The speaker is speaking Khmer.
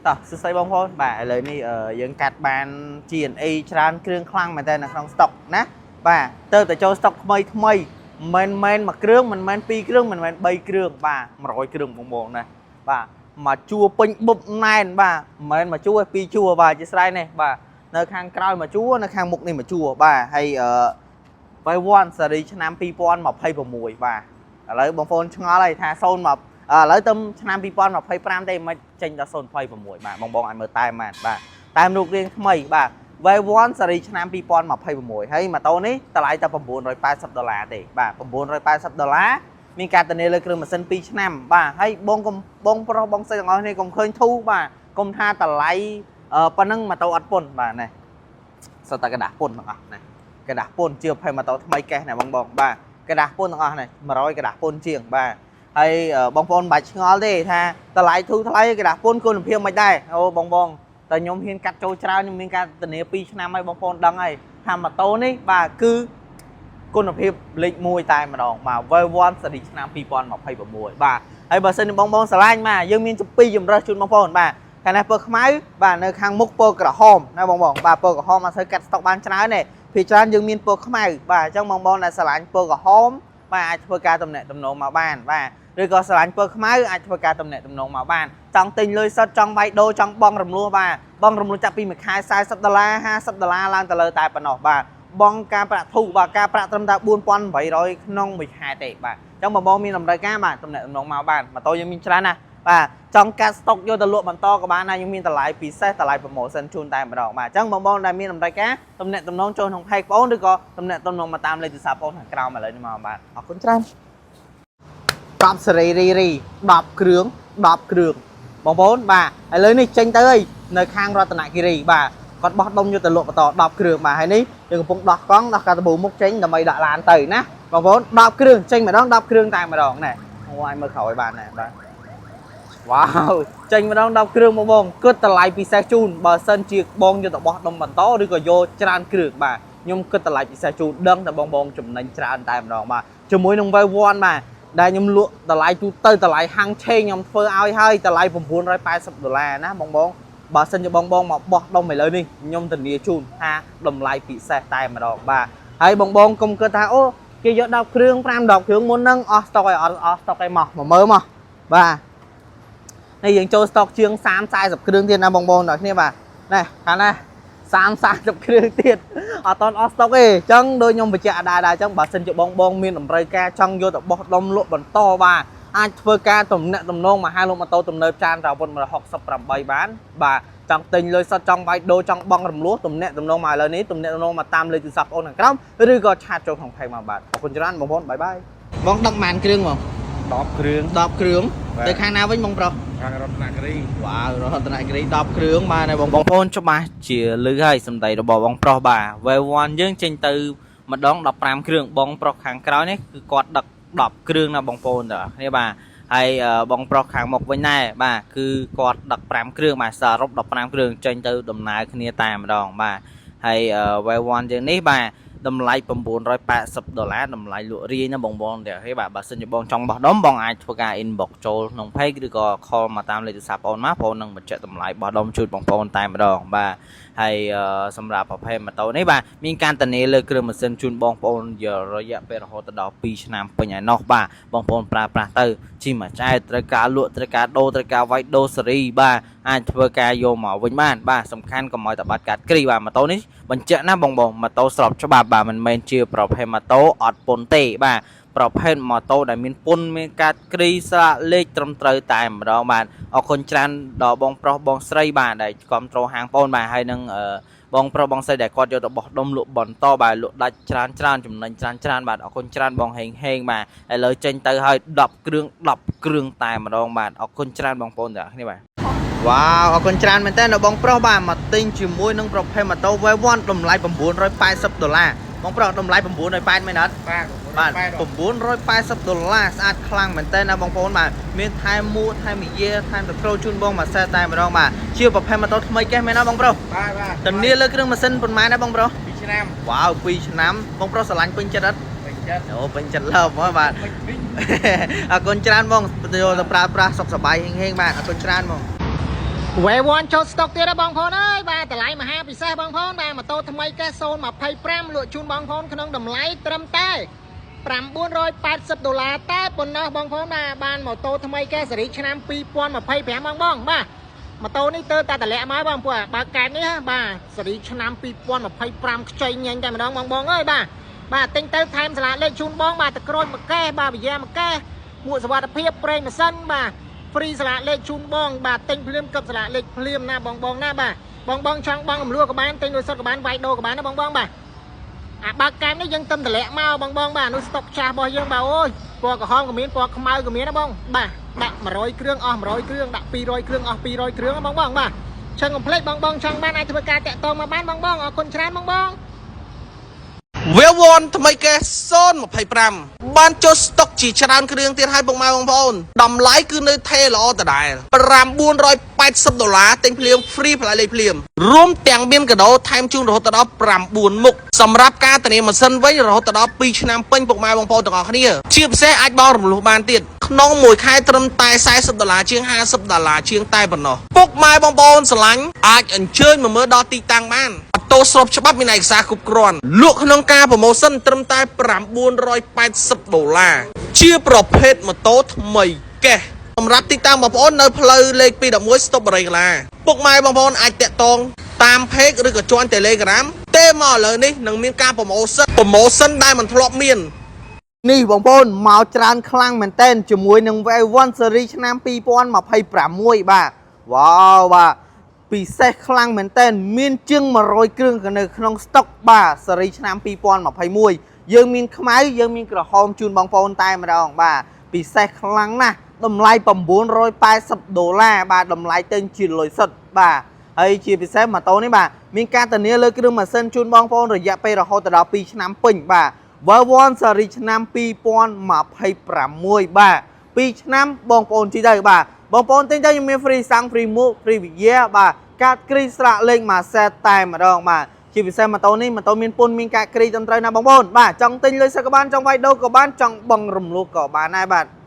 តោះសួស្តីបងប្អូនបាទឥឡូវនេះយើងកាត់បាន GNA ច្រើនគ្រឿងខ្លាំងមែនតើនៅក្នុង stock ណាបាទទៅតែចូល stock ថ្មីថ្មីមិនមែនមួយគ្រឿងមិនមែនពីរគ្រឿងមិនមែន3គ្រឿងបាទ100គ្រឿងបងបងណាបាទមកជួរពេញបុបណែនបាទមិនមែនមកជួរទេពីរជួរបាទជាស្រ័យនេះបាទនៅខាងក្រោយមកជួរនៅខាងមុខនេះមកជួរបាទហើយអឺ Y1 ស៊េរីឆ្នាំ2026បាទឥឡូវបងប្អូនឆ្ងល់ហើយថា0មកឥឡូវទៅឆ្នាំ2025ទេមិនចេញដល់026បាទបងបងអាចមើលតែមបានបាទតាមរូបរាងថ្មីបាទ Y1 ស៊េរីឆ្នាំ2026ហើយម៉ូតូនេះតម្លៃតែ980ដុល្លារទេបាទ980ដុល្លារមានការធានាលើគ្រឿងម៉ាស៊ីន2ឆ្នាំបាទហើយបងកុំបងប្រុសបងស្រីទាំងអស់គ្នាកុំឃើញធូរបាទកុំថាតម្លៃប៉ុណ្ណឹងម៉ូតូអត់ពន្ធបាទនេះសុទ្ធតែក្រដាសពន្ធទាំងអស់ណាក្រដាសពន្ធជាប្រភេទម៉ូតូថ្មីកេះណាបងបងបាទក្រដាសពន្ធទាំងអស់នេះ100ក្រដាសពន្ធជាងបាទហើយបងប្អូនមិនបាច់ឆ្ងល់ទេថាតម្លៃធូរថ្លៃក្រដាសពន្ធគុណភាពមិនដែរអូបងបងតែខ្ញុំហ៊ានកាត់ចូលច្រើនខ្ញុំមានការធានា2ឆ្នាំហើយបងប្អូនដឹងហើយថាម៉ូតូនេះបាទគឺគុណភាពលេខ1តែម្ដងបាទ V1 ស៊េរីឆ្នាំ2026បាទហើយបើសិនជាបងបងស្រឡាញ់បាទយើងមានពីរជម្រើសជូនបងប្អូនបាទខាងនេះពណ៌ខ្មៅបាទនៅខាងមុខពណ៌ក្រហមណាបងបងបាទពណ៌ក្រហមអត់សូវកាត់ស្តុកបានច្រើនទេភាគច្រើនយើងមានពណ៌ខ្មៅបាទអញ្ចឹងបងបងដែលស្រឡាញ់ពណ៌ក្រហមបាទអាចធ្វើការតំណាក់តំណងមកបានបាទឬក៏ស្រឡាញ់ពណ៌ខ្មៅអាចធ្វើការតំណាក់តំណងមកបានចង់ទិញលុយសុទ្ធចង់វាយដូរចង់បង់រំលោះបាទបង់រំលោះចាប់ពីមួយខែ40ដុល្លារ50ដុល្លារឡើងទៅលើតែប៉ុណ្ណោះបាទបង់ការប្រាក់ធូរបាទការប្រាក់ត្រឹមតែ4800ក្នុងមួយខែទេបាទអញ្ចឹងបងបងមានតម្រូវការបាទតំណាក់តំណងមកបានម៉ូតូយើងមានច្រើនណាស់បាទចង់កាត់ស្តុកយកទៅលក់បន្តក៏បានដែរយើងមានតម្លៃពិសេសតម្លៃ promotion ជូនតែម្ដងបាទអញ្ចឹងបងបងដែលមានតម្រូវការតំណាក់តំណងចូលក្នុង page បងឬក៏តំណាក់តំណងមកតាមលេខទូរស័ព្ទបងខាងក្រោមឥឡូវនេះមកបាទអរគុណច្រើនកប់សេរីរីរី10គ្រឿង10គ្រឿងបងប្អូនបាទឥឡូវនេះចេញទៅហើយនៅខាងរតនគិរីបាទគាត់បោះដុំយកទៅលក់បន្ត10គ្រឿងបាទហើយនេះយើងកំពុងដោះកង់ដោះកាតបូមុខចេញដើម្បីដាក់ឡានទៅណាបងប្អូន10គ្រឿងចេញម្ដង10គ្រឿងតែម្ដងណែអូឲ្យមើលក្រោយបានណែបាទ វ៉ាវចេញម្ដង10គ្រឿងបងបងគិតតម្លៃពិសេសជូនបើសិនជាបងយកទៅបោះដុំបន្តឬក៏យកច្រើនគ្រឿងបាទខ្ញុំគិតតម្លៃពិសេសជូនដឹងតែបងបងចំណេញច្រើនតែម្ដងបាទជាមួយនឹង Wave 1បាទដែលខ្ញុំលក់តម្លៃទូទៅតម្លៃហាងឆេងខ្ញុំធ្វើឲ្យហើយតម្លៃ980ដុល្លារណាបងបងបើសិនជាបងបងមកបោះដុំឥឡូវនេះខ្ញុំធានាជូនថាតម្លៃពិសេសតែម្ដងបាទហើយបងបងកុំគិតថាអូគេយក10គ្រឿង5 10គ្រឿងមុនហ្នឹងអស់ស្តុកហើយអត់អស់ស្តុកហើយមកមកមើលមកបាទ នេះយើងចូលស្តុកជាង30 40គ្រឿងទៀតណាបងប្អូនដល់គ្នាបាទនេះខាងណា30 40គ្រឿងទៀតអត់តន់អស់ស្តុកទេអញ្ចឹងដូចខ្ញុំបញ្ជាក់ដែរដែរអញ្ចឹងបើសិនជាបងបងមានតម្រូវការចង់យកទៅបោះដុំលក់បន្តបាទអាចធ្វើការទំនាក់ទំនងមកហាលក់ម៉ូតូទំនើបចានរាវុធ168បានបាទចង់ទិញលុយសុទ្ធចង់វាយដូរចង់បង់រំលោះទំនាក់ទំនងមកឥឡូវនេះទំនាក់ទំនងមកតាមលេខទូរស័ព្ទបងខាងក្រោមឬក៏chat ចូលក្នុង page មកបាទអរគុណច្រើនបងប្អូន bye bye បងដឹកប៉ុន្មានគ្រឿងបង 10គ្រឿង 10គ្រឿង បាទ ទៅខាងណាវិញបងប្រុស ខាងរតនគិរី វ៉ាវរតនគិរី10គ្រឿងបាទហើយបងបងប្អូនច្បាស់ជាលឺហើយសម្ដីរបស់បងប្រុសបាទ Wave 1យើងចេញទៅម្ដង15គ្រឿងបងប្រុសខាងក្រោយនេះគឺគាត់ដឹក10គ្រឿងណាបងប្អូនតើគ្នាបាទហើយបងប្រុសខាងមុខវិញដែរបាទគឺគាត់ដឹក5គ្រឿងបាទសរុប15គ្រឿងចេញទៅដំណើរគ្នាតែម្ដងបាទហើយ Wave 1យើងនេះបាទតម្លៃ980ដុល្លារតម្លៃលក់រាយណាបងបងតែហេបាទបើសិនជាបងចង់បោះដុំបងអាចធ្វើការ inbox ចូលក្នុង page ឬក៏ call មកតាមលេខទូរស័ព្ទបងមកបងនឹងបញ្ជាក់តម្លៃបោះដុំជូនបងប្អូនតែម្ដងបាទហើយសម្រាប់ប្រភេទម៉ូតូនេះបាទមានការធានាលើគ្រឿងម៉ាស៊ីនជូនបងប្អូនយករយៈពេលរហូតដល់2ឆ្នាំពេញឯណោះបាទបងប្អូនប្រើប្រាស់ទៅជិះមួយចែត្រូវការលក់ត្រូវការដូរត្រូវការវាយដូរសេរីបាទអាចធ្វើការយកមកវិញបានបាទសំខាន់កុំឲ្យតែបាត់កាត់គ្រីបាទម៉ូតូនេះបញ្ជាក់ណាបងបងម៉ូតូស្របច្បាប់បាទមិនមែនជាប្រភេទម៉ូតូអត់ពន្ធទេបាទប្រភេទម៉ូតូដែលមានពន្ធមានកាតគ្រីស្លាកលេខត្រឹមត្រូវតែម្ដងបាទអរគុណច្រើនដល់បងប្រុសបងស្រីបាទដែលគ្រប់គ្រងហាងបងបាទហើយនឹងបងប្រុសបងស្រីដែលគាត់យកទៅបោះដុំលក់បន្តបាទលក់ដាច់ច្រើនច្រើនចំណេញច្រើនច្រើនបាទអរគុណច្រើនបងហេងហេងបាទឥឡូវចេញទៅហើយ10គ្រឿង10គ្រឿងតែម្ដងបាទអរគុណច្រើនបងប្អូនទាំងអស់គ្នាបាទវ៉ាវអរគុណច្រើនមែនតើដល់បងប្រុសបាទមកទិញជាមួយនឹងប្រភេទម៉ូតូ Wave 1តម្លៃ980ដុល្លារបងប្រុសតម្លៃ980មែនអត់ បាទ បាទ980ដុល្លារស្អាតខ្លាំងមែនតើណាបងប្អូនបាទមានថែមមួកថែមមីយាថែមតក្រូជូនបងមួយសេតតែម្ដងបាទជាប្រភេទម៉ូតូថ្មីកេះមែនអត់បងប្រុស បាទបាទ ធានាលើគ្រឿងម៉ាស៊ីនប៉ុន្មានដែរបងប្រុស 2ឆ្នាំ វ៉ាវ2ឆ្នាំបងប្រុសស្រឡាញ់ពេញចិត្តអត់ ពេញចិត្ត អូពេញចិត្តលើហ្មងបាទ ពេញវិញ អរគុណច្រើនបងយកទៅប្រើប្រាស់សុខសប្បាយហេងៗបាទអរគុណច្រើនបង វេវ៉ាន់ចូលស្តុកទៀតហើយបងប្អូនអើយបាទតម្លៃមហាពិសេសបងប្អូនបាទម៉ូតូថ្មីកេះ025លក់ជូនបងប្អូនក្នុងតម្លៃត្រឹមតែ980ដុល្លារតែប៉ុណ្ណោះបងប្អូនបាទបានម៉ូតូថ្មីកេះស៊េរីឆ្នាំ2025បងបងបាទម៉ូតូនេះទៅតែតម្លាក់មកបងពួកបើកែតនេះបាទស៊េរីឆ្នាំ2025ខ្ចីញញតែម្ដងបងបងអើយបាទបាទទិញទៅថែមស្លាកលេខជូនបងបាទតក្រូចមួយកេះបាទវិយាមួយកេះមួកសុវត្ថិភាពប្រេងម៉ាស៊ីនបាទ free ស្លាកលេខជូនបងបាទទិញភ្លាមកឹបស្លាកលេខភ្លាមណាបងបងណាបាទបងបងចង់បងរំលោះក៏បានទិញលុយសុទ្ធក៏បានវាយដូរក៏បានណាបងបងបាទអាបើកកែមនេះយើងទឹមតម្លាក់មកបងបងបាទនោះស្តុកចាស់របស់យើងបាទអូយពណ៌ក្រហមក៏មានពណ៌ខ្មៅក៏មានណាបងបាទដាក់100គ្រឿងអស់100គ្រឿងដាក់200គ្រឿងអស់200គ្រឿងណាបងបងបាទឆឹងកុំភ្លេចបងបងចង់បានអាចធ្វើការតាក់ទងមកបានបងបងអរគុណច្រើនបងបង វេវ៉នថ្មីកេ025បានចុះស្តុកជាច្រើនគ្រឿងទៀតឲ្យពុកម៉ែបងប្អូនតម្លៃគឺនៅថេល្អដដែល980ដុល្លារទិញភ្លាម free ផ្លែលេខភ្លាមរួមទាំងមានកាដូថែមជូនរហូតដល់9មុខសម្រាប់ការធានាម៉ាស៊ីនវិញរហូតដល់2ឆ្នាំពេញពុកម៉ែបងប្អូនទាំងអស់គ្នាជាពិសេសអាចបង់រំលោះបានទៀតក្នុងមួយខែត្រឹមតែ40ដុល្លារជាង50ដុល្លារជាងតែប៉ុណ្ណោះពុកម៉ែបងប្អូនស្រឡាញ់អាចអញ្ជើញមកមើលដល់ទីតាំងបាន ម៉ូតូស្របច្បាប់មានឯកសារគ្រប់គ្រាន់លក់ក្នុងការ promotion ត្រឹមតែ980ដុល្លារជាប្រភេទម៉ូតូថ្មីកេះសម្រាប់ទីតាំងបងប្អូននៅផ្លូវលេខ211ស្តុបបរិយាកាឡាពុកម៉ែបងប្អូនអាចតាក់ទងតាម page ឬក៏join Telegram ទេមកឥឡូវនេះនឹងមានការ promotion ដែលមិនធ្លាប់មាន នេះបងប្អូនមកច្រើនខ្លាំងមែនតែនជាមួយនឹង Wave 1 Series ឆ្នាំ2026បាទវ៉ាវបាទពិសេសខ្លាំងមែនតែនមានជាង100គ្រឿងនៅក្នុងស្តុកបាទស៊េរីឆ្នាំ2021យើងមានខ្មៅយើងមានក្រហមជូនបងប្អូនតែម្ដងបាទពិសេសខ្លាំងណាស់តម្លៃ980ដុល្លារបាទតម្លៃទិញជាលុយសុទ្ធបាទហើយជាពិសេសម៉ូតូនេះបាទមានការធានាលើគ្រឿងម៉ាស៊ីនជូនបងប្អូនរយៈពេលរហូតដល់2ឆ្នាំពេញបាទ Ver 1 Series ឆ្នាំ2026បាទ2ឆ្នាំបងប្អូនជិះទៅបាទបងប្អូនទិញទៅខ្ញុំមាន free សាំង free មួក free វិយាបាទកាតគ្រីស្រាក់លេខមួយសេតតែម្ដងបាទជាពិសេសម៉ូតូនេះម៉ូតូមានពុនមានកាតគ្រីត្រឹមត្រូវណាបងប្អូនបាទចង់ទិញលុយសឹកក៏បានចង់វាយដូរក៏បានចង់បង់រំលោះក៏បានដែរបាទ។